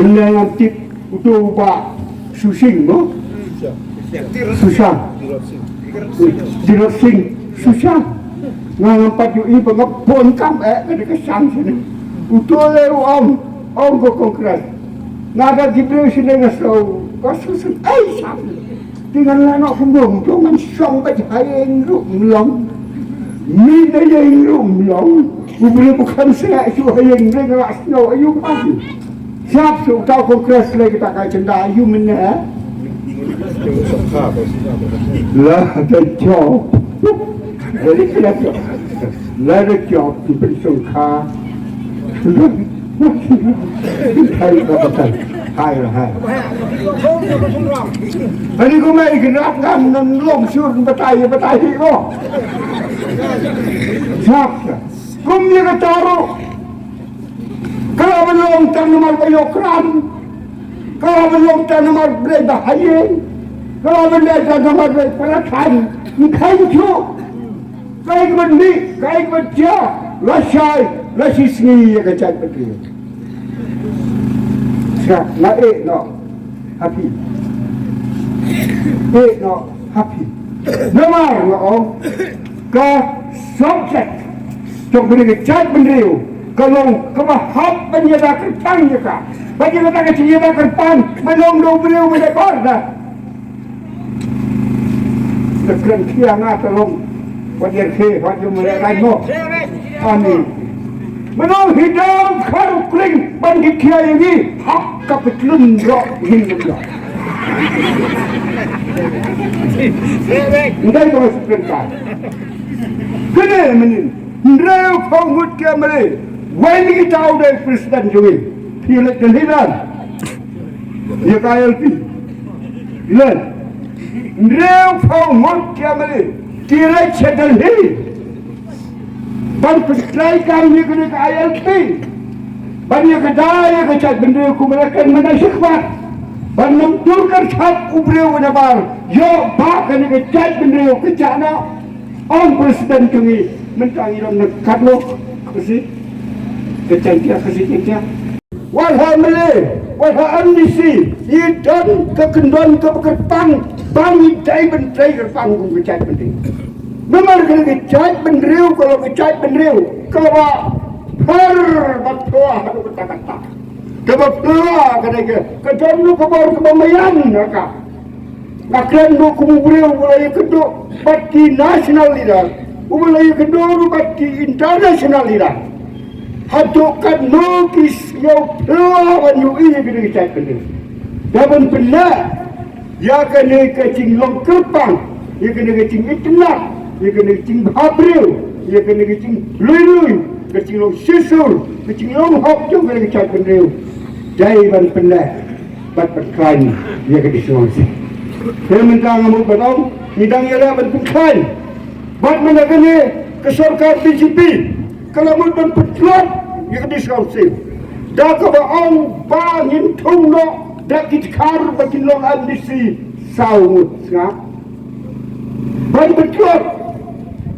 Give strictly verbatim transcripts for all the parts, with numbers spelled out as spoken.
Nga ngam tip uto u Bah Susing mo. Susang. Tirot Sing Susang. Nga ngam pat ïohi ba nga pun kam eh ka dei ka sang sini. Uto le u ong, ong ko Congress. Nga da ki briew sini nga sngew ka Susang. Ai sang. Te ngan lah noh kumno kumno ngan shong bad ha ïing ruh mlong. Mi da ïing ruh mlong. U briew ba khlem sngewsih shu ha ïing ruh ngan lah sngew aïu phi. Siap shu uta u Congress lei kata ka agenda aïu mynne. La da jop. La da jop ki pynsngewkha. Hai ka batai. Hai la hai. Ani ko mai ki rat ngam nan long sur batai batai hi ko. Sap. Kum ïa ka taru. Ka la ban long tang namar ba ïoh kran. Ka la ban long tang namar ba dei ba ha ïing. Ka la ban long tang namar ba dei para than. Ni khan chu. Kaei kaba mih, kaei kaba jia, lashai, lashisngi ïa ka jaitbynriew. Sngap, nga ïeh noh ha phi. Ïeh noh ha phi. Namar nga ong ka subject jong kane ka jaitbynriew ka long kaba hap ban ïada kyrpang ïa ka. Ban ïada ka jingïada kyrpang ban long da u briew ba dei bor da. Te kren khia nga te long. Wat ïa khie, wat ïa mele rai mo. Ani. Mano hi dang kharu kring ban ki khia ïa ngi. Hap ka petlun ro hin ro. Ndai ko su kren ka. Kene menin. Hynriew phew ngut ki M L A. Wei ni kita u dei president jong ngi. Phi leit Delhi dan. Ïa ka I L P. Len. Hynriew phew ngut ki M L A. Ki leit sha Delhi. Ban pyntrei kam ïa kane ka I L P. Ban ïa ka da ïa ka jaitbynriew kumba la kren mynta shakhmat. Ban nym dur kyrthat u briew u nabar. Ïoh ba kane ka jaitbynriew ka jana. Ong president jong ngi mynta ngi long na katno Khasi. Ka Jaiñtia, Khasi Jaiñtia. Wat ha M L A, wat ha M D C, ngi don ka kyndon kaba kyrpang ba ngi dei ban trei kyrpang kum ka jaitbynriew. Namar kane ka jaitbynriew ka long ka jaitbynriew kaba phar bad phylla haduh katta katta. Kaba phylla ka dei ka, ka don ruh ka bor kaba maïan ha ka. Nga kren ruh kum u briew uba la ïakynduh bad ki national leader, uba la ïakynduh ruh bad ki international leader. Haduh katno ki sngew phylla ban ïohi ïa kane ka jaitbynriew. Da ban pynneh ïa kane ka jinglong kyrpang, ïa kane ka jingitynnad, ïa kane ka jingbhabriew, ïa kane ka jinglui lui, ka jinglong shisha, ka jinglong hok jong kane ka jaitbynriew. Dei ban pynneh bad pynkhlaiñ ïa ka dei sngewsih. Te mynta nga mut ban ong ngi dang ïaleh ban pynkhlaiñ. Bad mynta kane ka sorkar B J P ka la mut ban pyntlot ïa ka dei sngewsih. Da kaba ong ba ngin thung noh da ki dkhar ba kin long M D C saw ngut, sngap. Ban pyntlot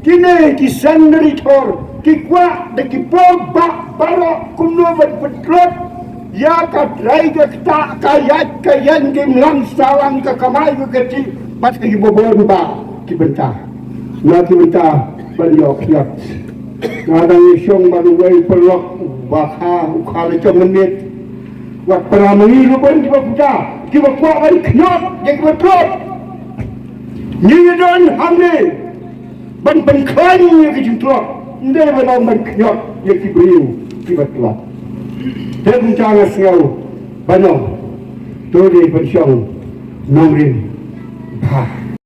kine ki senator, ki kwah da ki por ba baroh kumno ban pyntlot ïa ka trai ka ktah ka ïaid ka ïeng ki mlang sahlang ka kamai ka kti bad ka ki babon ba ki bynta. Na ki bynta ban ïoh khñiot. Nga dang ïashong bad uwei u paralok ba kha u kha la jong mynmiet. Wat para ma ngi ruh ban kiba puta kiba kwah ban khñiot ïa kiba tlot. Ngi don hangne ban pynkhlaiñ ïa ki jingtlot. Ym dei ban ong ban khñiot ïa ki briew kiba tlot. Te mynta nga sngew ban ong to dei ban shong nongrim bha.